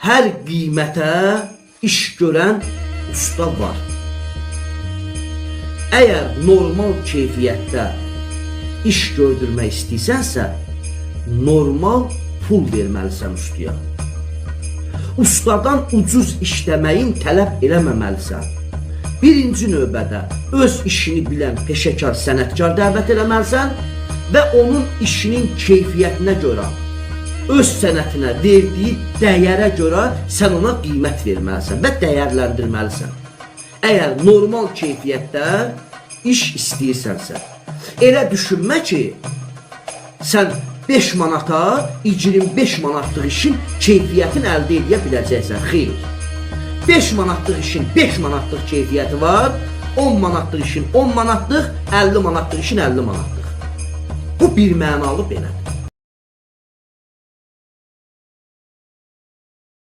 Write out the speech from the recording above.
Hər qiymətə iş görən usta var. Əgər normal keyfiyyətdə iş gördürmək istəyirsənsə, normal pul verməlisən ustaya. Ustadan ucuz işləməyin tələb eləməməlisən. Birinci növbədə öz işini bilən peşəkar, sənətkar dəvət eləməlisən və onun işinin keyfiyyətinə görə, öz sənətinə verdiyi dəyərə görə sən ona qiymət verməlisən və dəyərləndirməlisən. Əgər normal keyfiyyətdə iş istəyirsənsə, elə düşünmə ki, sən 5 manata 25 manatlıq işin keyfiyyətini əldə edə biləcəksən. Xeyr. 5 manatlıq işin 5 manatlıq keyfiyyəti var, 10 manatlıq işin 10 manatlıq, 50 manatlıq işin 50 manatlıq. Bu bir mənalı belədir.